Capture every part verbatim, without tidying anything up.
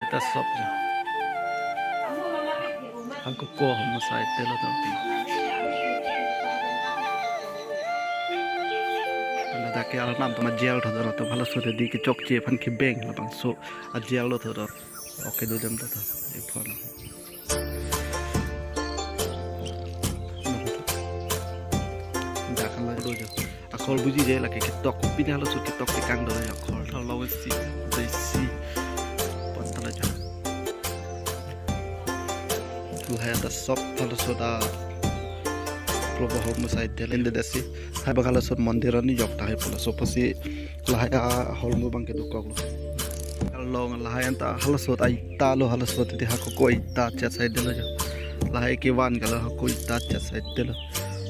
Ta sop jo. Hako ko ahormu asai telo tong. Ladak ke arnam atum ajel tho do, latum halaso hedi kechokche aphan kebeng labangso ajel lo tho do. Oke, do dem tho do. Iphon. Dak kan lagi do jo. Akhor buji je lake ketok, pini halaso ketok tekang do ya, akhor tha lawen si, dei si. Pon tha la ja. Lahai ta sop halaso ta Probo ahormu asai telo ende dasi. Hai bang halaso mondir ani jok ta hai pulo, so pasi lahai ahormu abang ke dokok lo. Along lahai anta halaso ta ita lo, halaso ta hako ko ita chet asai telo jo. Lahai kevan kala hako ita chet asai telo.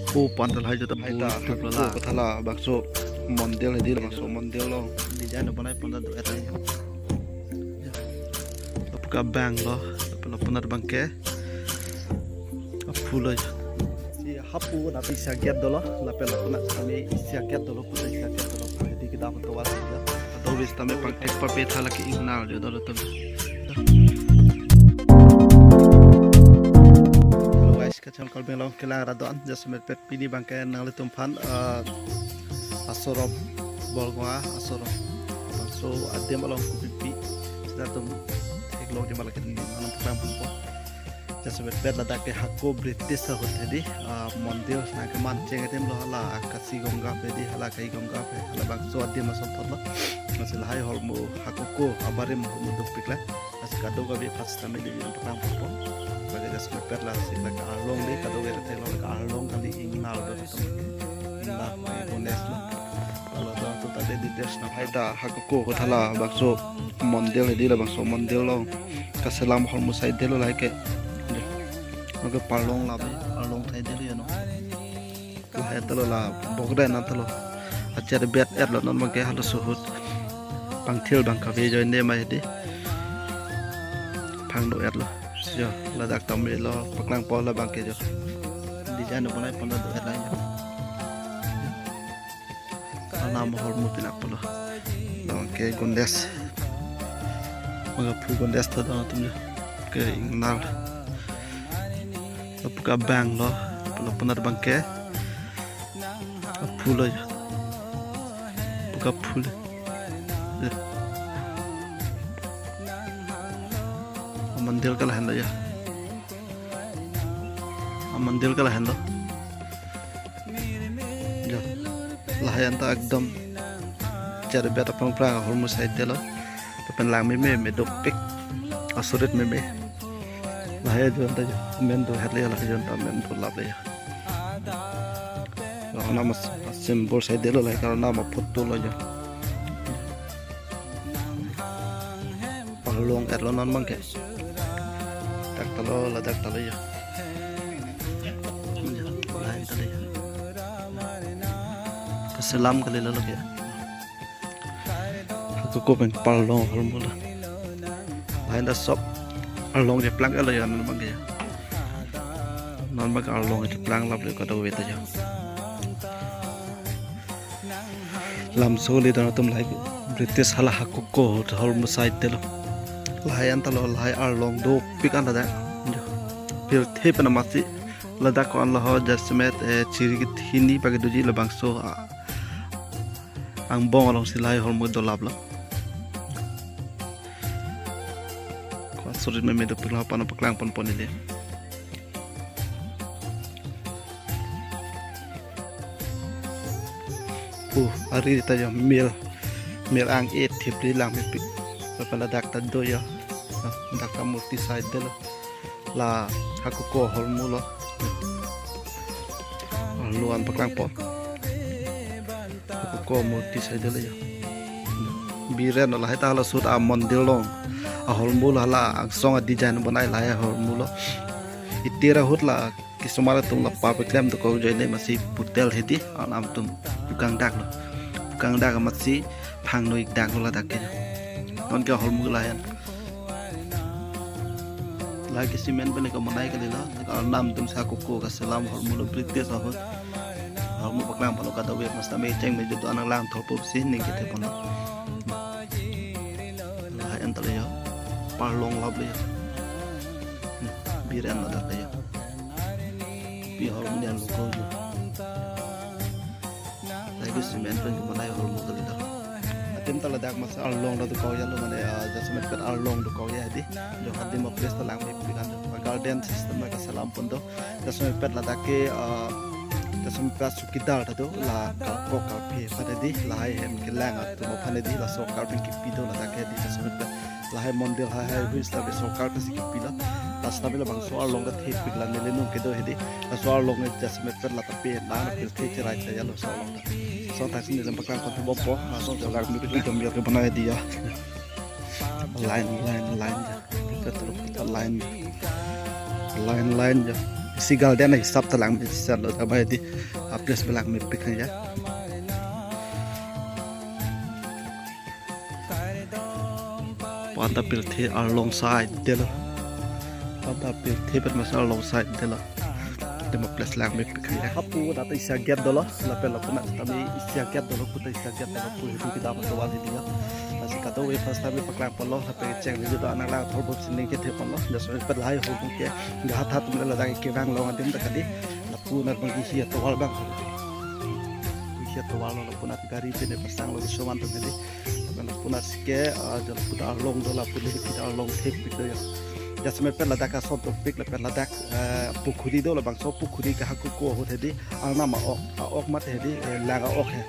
Pu pon ta lahai jo ta hai ta bul hako tup lo ko la. Tha labangso mondir hedi, labangso mondir lo. Design bonai pon ta do eta. Lapu ke abang lo, lapu lapu nat abang ke aphu lo. Si hapu na isi a-gate dolo, lapen lapu nat kami isi a-gate dolo, pu isi a-gate dolo, pu hedi kedam tovar ya. Kadokave sitame pangthek pape tha lake ingnar jo dolo tum. Hello guys, kacham Karbi Anglong kelang arat do-an, jasemet pet pini abang ke nanglitum aphan, eh, asorom, Borlonga asorom. Bangso adim along kopipi, sita tum theklong di malak ini, anam peklang pon po. Jasemet pet ladak ke hako British ahut hedi, ah, mondir nangkeman cheng adim lo hala, Kashi Ganga pu hedi, hala Kashi Ganga pu, halabangso adim asonthot lo. Lasi lahai ahormu hako ko abarim ahormu dopik lang. Lasi kadokave aphan sitame di nang peklang pon po. Lake jasemet pet lasi lake arlong di kadokave theklong, lake arlong kali, ingnar do tum. Ingnar pu Ganesh lo. Lalu do tum ta de details na. Hai ta hako ko tha labangso mondir hedi, labangso mondir lo. Kaselam ahormu asai telo lahai ke. Oke, parlong labe, arlong asai telo ya no. Lahai ta lo la bokren anta lo. Acherbet et lo non abang ke halaso ahut. Pangthir abang kave joine mai hedi. Phangno et lo. Jo, ladak tame lo, paklang po labang ke jo. Design bonai pon ta do et la jo. Anam ahormu pinak pulo. Labang ke Ganesh. Manga phu Ganesh tho do tum jo. Ke ingnar. Lapu ke abang lo, lapu lapu nat abang ke aphu lo jo. Lapu ke aphu lo. Jo. Amondir ke lahen lo jo. Amondir ke lahen lo. Jo. Lahai anta ekdom cherbet aphrang phrang ahormu asai telo. Lapen lang meme me dopik. Asurit meme. Lahai jo anta jo. Amen do het le lahai jo anta amen do lap le. Lahai anam as-, symbol asai telo lahai, karna ma photo lo jo. Parlong et lo non abang ke. Dak ta lo, ladak ta lo jo. Lahai ta lo jo. Kaselam kali lo lake. Hako ko pen parlong ahormu lo. Lahai ta sop arlong cheplang et lo jo non abang ke. Non abang arlong cheplang lap le kadokave ta jo. Lamso le don atum lahai British hala hako ko ahormu asai telo. Lahai anta lo, lahai arlong dopik anta dak. Jo. Pirthe pen amatsi ladak ko-an lo ho, jasemet, eh, chiri kethini pake doji labangso, ah, angbong along si lahai ahormu dolap lo. Ko asurit meme dopik lo, aphan paklang pon pon neli. Uh, ari ta jo mil, mil ang-e thipri lang mepik. Lapen ladak ta do jo. Dak ta murti asai telo. La hako ko ahormu lo. Lo an paklang po. Hako ko murti asai telo jo. Biren lo, lahai ta halaso ahut amondir along. Ahormu lo hala angsong a-design bonai lahai ahormu lo. Itir ahut la kisomar atum la papeklem dokok ajoine amatsi putel hedi, anam atum pukang dak lo. Pukang dak amatsi phangno ik dak lo ladak ke. Non ke ahormu ke lahen. Lahai ke cement pen ke bonai kali lo. Anam atum sa kuku kaselam ahormu lo British ahut. Ahormu paklang pon lo kadokave mas tame cheng me jutu anang lang thorpo si ning kethe pon lo. Lahai anta lo jo. Arlong lap le. Hmm, biren ladak le. Pi hor nian lo ko jo. Lagi cement pen kemanai hor mo kali dak. Adim ta ladak mas arlong do ko ya lo mane, ah, jasemet pen arlong do ko ya di. Jo adim a place ta langmepik an do. Garden system na kaselam pon do. Jasemet pen ladak ke, ah, jasemet pen chowkidar ta do la kalkok kalphe pada di lahai hem kelang atum aphan di laso karping kipi do ladak ke di jasemet pen. Lahai mondir hai hai hui seta be sorkar pensi kipilo. Last time labangso arlong ta thepik la neli nung kedo hedi. Laso arlong e jasemet pen la tapi na pil the cherai chaya lo so arlong ta. So taksi neli paklang kon bompo. Laso so garden itu jam biar ke bana dia. Line, line, line ya. Kita terus kita line. Line, line ya. Isi garden hisap ta langme sisa lo ta bai di. A place pen langmepik ya. Panta pirthe arlong side delo. Panta pirthe pen masa arlong side delo. Dema place langmepik ya. Hapu nata isi a-gate dolo. Lapen lapu nat tami isi a-gate dolo. Puta isi a-gate dolo. Pu hedi kedam atovar hedi ya. Lasi kado we first time paklang ponlo. Lapen cheng hedi do anak lang thor bop sining kethe ponlo. Jasemet pen lahai hor ke. Gahat hat mela lagi kevang long adim ta kadi. Lapu nat bang isi atovar bang. Isi atovar lo lapu nat gari pen pasang lo soman tum hedi. Lapen lapu nat sike, ah, jal puta arlong do lapu le puta arlong thepik do ya. Jasemet pen ladak ason topik lapen ladak, eh, pukhuri do labangso pukhuri ke hakoko ahut hedi. Arnam a-ok, a-ok mat hedi, eh, lang a-ok he.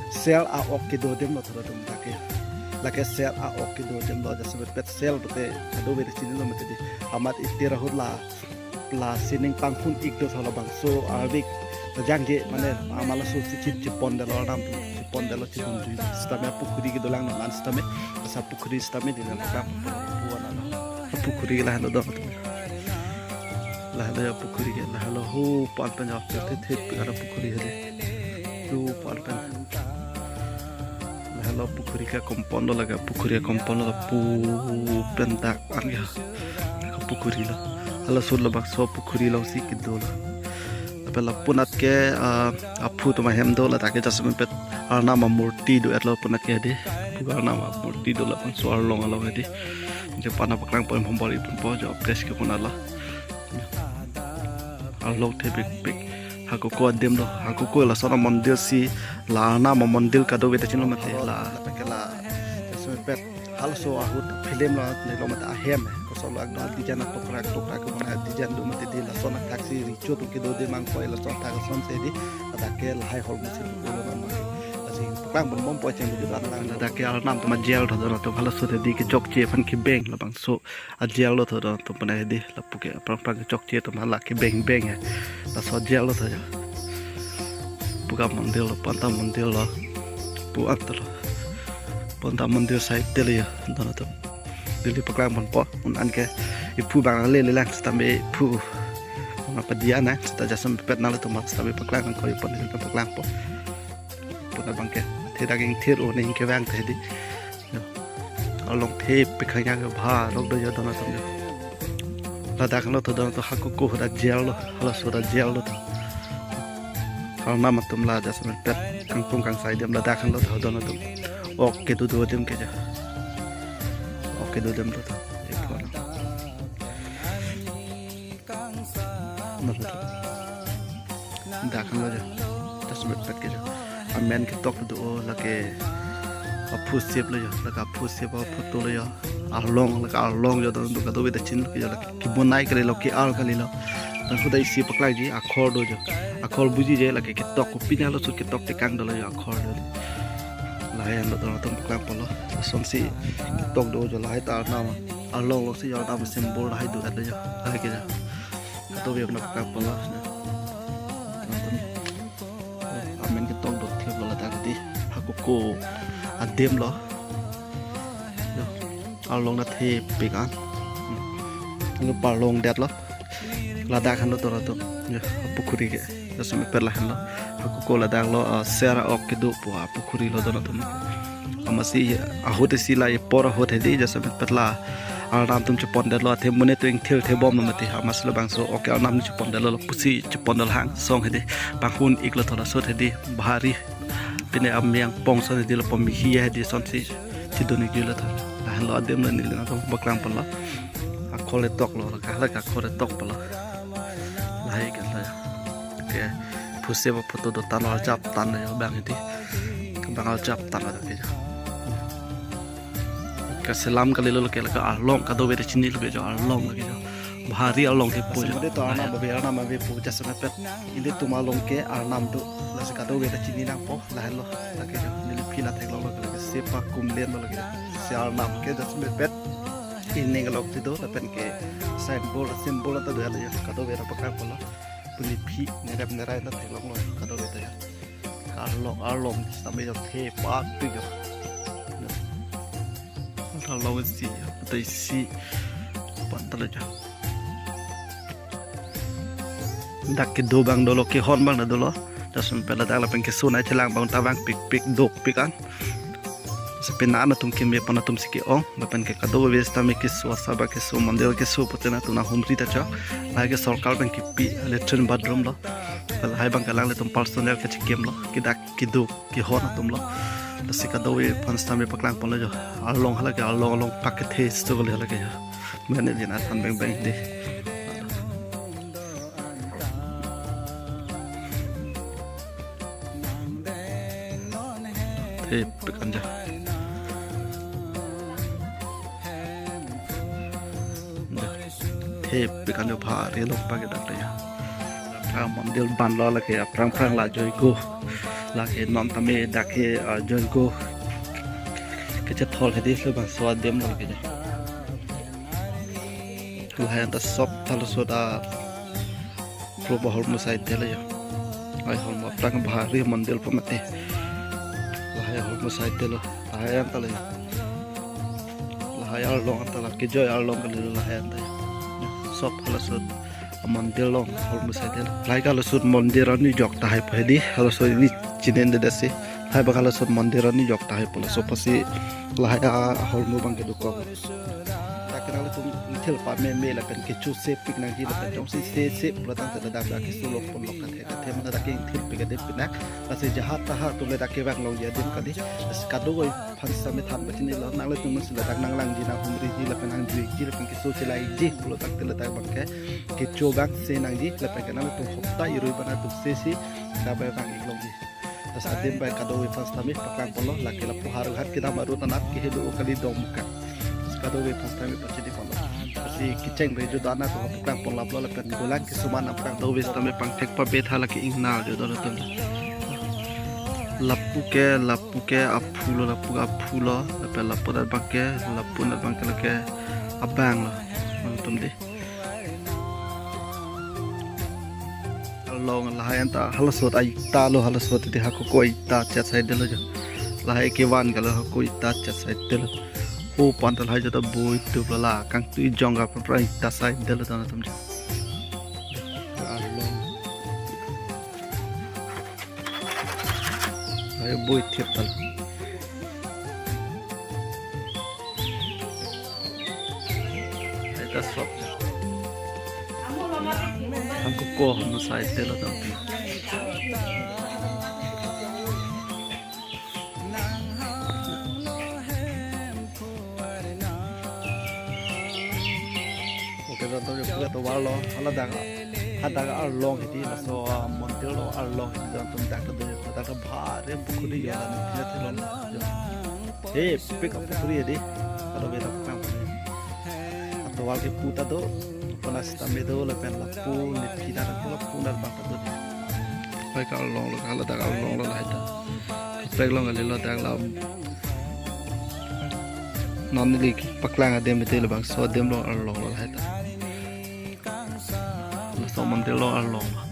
Sel a-ok kedo adim lo thora tum lake. Lake sel a-ok kedo adim lo jasemet pen sel pute kado we chinilo mati di. Amat itir ahut la la sining pangkhun ik do tho labangso arvik. Tajang je mane amala so si chip chip pon delo ram chip pon delo chip pon jui. Sitame pukhuri kedo lang non sitame. Asa pukhuri sitame di lang ram puan alo. Pukhuri la halo do. La halo ya pukhuri ke la halo ho pan pen jawab te the ada pukhuri hadi. Tu pan pen. Lahelo pukhuri ke compound lo laga pukhuri ke compound lo pu pen dak an ya. Ke pukhuri lo. Hala sur lo bakso pukhuri lo si kedo lo. Lapen lapu nat ke, ah, aphu atum ahem do ladak ke jasemet pen Arnam amurti do-et lo lapu nat ke hedi. Pu Arnam amurti do labangso arlong along hedi. Je pana paklang pon hombor ipun po jo pres ke pun ala. Arlong thepikpik. Hakoko adim lo. Hakoko lason amondir si la Arnam amondir kado kita chinilo mati la. Lapen ke la. Jasemet pen halaso ahut film lo neli lo mati ahem. Koson lo agdo design atokrak tokrak ke mana design do mati di lason athak si richo tu kedo de mangkoi lason athak ason si di. Ladak ke lahai hol musi do lo mangkoi. Lasi paklang pon bompo cheng di la. Ladak ke Arnam atum ajel tho do atum halaso di kechokche aphan kebeng labangso ajel lo tho do atum pen hedi. Lapu ke aphrang aphrang kechokche atum hala kebeng beng ya. Laso ajel lo tho ya. Pu ke mondir lo, panta mondir lo. Pu anta lo. Panta mondir side te lo ya. Don atum. Neli paklang ponpo. Un an ke iphu bang le le lang sitame iphu. Apa dia na? Sita jasemet pen nalo atum sitame paklang ko ipon neli paklang po. Pu nat bang ke. Thedak ingthir o ne ingkevang te di. Arlong thepik khanya ke bha rok do ya don atum ya. Ladak lo tho don atum hakoko hoda ajel lo, halaso hoda ajel lo tho. Arnam atum la jasemet pen kangtung kangsai adim ladak lo tho don atum. Ok kedo do adim ke ja. Ok kedo adim lo tho. Ek pon. Dak lo jo. Jasemet pen ke jo. Amen ketok do o lake aphu sip lo jo. Lake aphu sip aphu to lo jo. Arlong lake arlong jo do do kado beda chin ke jo lake kebonai kali lo ke-ar kali lo. Dan sudah isi paklang ji akhor do jo. Akhor buji je lake ketok kopi na lo su ketok tekang do lo jo akhor do. Lahai an lo do atum paklang ponlo. Sonsi ketok do jo lahai ta Arnam. Arlong lo si jo Arnam symbol lahai do kata jo. Lahai ke jo. Kato biar nak kapal lah. Amen ketok do thep lo ladak di. Hakoko adim lo. Yo, arlong nat thepik an. Nge parlong det lo. Ladak han lo to lo to. Yo, pukhuri ke. Jasemet pen lahan lo. Hakoko ladak lo, ah, sera ok kedo pu, ah, pukhuri lo don atum. Amatsi ahut isi la ipor ahut hedi jasemet pen la Arnam atum chepon det lo athe mune to ingthir the bom lo mati amatsi labangso ok Arnam chepon det lo pusi chepon det hang song hedi panghun ik lo tho laso hedi bahari pine amyang pong son hedi lo pom hi hedi sonsi chidun ik lo tho. Lo adim lo neli nangtum paklang pon lo. Akhor etok lo, lake, lake akhor etok pon lo. Lahai ke lo. Ke phuse ba photo do tan lo, arjap tan lo abang hedi. Abang arjap tan lo ke jo. Kaselam kali lo ke, lake arlong, kadokave ta chinilo ke jo, arlong lo ke jo. Bahari arlong kepu jo. Sumode to arnam ave, arnam ave pu jasemet pet. Ilitum along ke arnam do. Lasi kadokave ta chini nangpo, lahelo. Lake jo, neli phi la theklong lo, lake Sepa Kumlen lo lake. Si arnam ke jasemet pet. Ining along si do, lapen ke signboard, symbol ta do lahelo jo. Kadokave ta paklang pon lo. Puni phi nerap nerai ta theklong lo, kadokave ta jo. Arlong, arlong, sitame jo thepapik jo. Arlong isi, ata isi, pon ta lo jo. Dak kedo abang dolo, kehon abang dolo. Jasemet pet ladak lapen keso nai chelang abang ta vangpikpik, dopik an. Sepi na anatum keme pon atum si ke-ong, lapen ke kadokave sitame keso, asa ba keso, mondir keso pute nangtum nang humri ta chok. Lahai ke sorkar pen kepi latrine bathroom lo. Lahai abang ke alanglitum personal kechikim lo. Ke dak kedo kehon atum lo. Lasi kadokave aphan sitame paklang pon lo jo. Arlong hala ke arlong, arlong pak kethe sto kali hala ke jo. Mane jena than beng beng de. Thepik an jo. Thepik an jo, bahari along pak ke dak ya. Aphrang mondir ban lo lake, aphrang aphrang la joigo. Lake non tame dak ke, ah, joigo. Kechethol hedi lo bangso adim lo lake jo. Lahai anta sop thalo so ta. Pro bahor musai telo jo. Lahai ahormu aphrang bahari mondir pamate. Lahai ahormu sai telo. Lahai anta lo jo. Lahai arlong anta la kejoi arlong kali lahai anta jo. Sop halaso mondir along ahormu sai telo. Lahai ke halaso mondir arni jok tahai po hedi. Halaso ili chinen de desi. Lahai abang halaso mondir arni jok tahai po, laso apotsi lahai ahormu abang kedokok. Dak ke nanglitum ingthil pameme lapen kecho sepik nangji lapen jongsi sese pulo tangte ladak dak keso lok pon lok kathe kathe mane dak ke ingthilpik adim pinak. Lasi jaha taha atum le dak kevang longji adim kali. Lasi kadokave aphan sitame than pachini lo, nanglitum si ladak nanglangji, nanghumriji lapen nangjuiji lapen keso chelaiji pulo tangte ladak abang ke kecho abang se nangji lapen ke nanglitum hopta irui abang atum sesi dabai abang ik longji. Lasi adim bai kadokave aphan sitame paklang pon lo, lake lapu Howraghat kedam arut anat kehelo kali Dongmukak. Lasi kadokave aphan sitame pachini pon lo. Lasi kecheng bre jo dana to paklang pon laplo lapen golang kesuman aphrang kadokave sitame pangthek pabetha lake ingnar jo dolo tum. Lapu ke, lapu ke aphu lo, lapu ke aphu lo, lapen lapu anat abang ke, lapu anat abang ke lake abang lo. Nangtum de. Arlong lahai anta halaso ta aita lo, halaso ta hako ko aita chat sai delo jo. Lahai kevan kali hako ita chat sai delo. Ho pon ta lahai jo ta boi tup lo la kangtui jong ka pra ita sai delo ta nangtum jo. Arlong. Lahai boi thip ta. Lahai ta sop. Hako ko ahormu sai telo ta. Okay, to, to, to, to, warlo, hala dak, hadak arlong hedi, laso, ah, mondir lo arlong hedi, to, to, dak, to, to, dak, to, bahari pukhuri jo, la, ni, thilo, thilo, jo. Thepik apukhuri hedi, kadokave ta paklang. Atovar kepu ta do, pona sitame do, lapen lapu, ni, phina, lapu, lapu, nar bang ta do. Lahai ke arlong lo, hala dak arlong lo, lahai ta. Kaprek along kali lo dak lam. Non neli paklang adim bete labangso adim lo arlong lo lahai ta. Laso mondir lo arlong lo.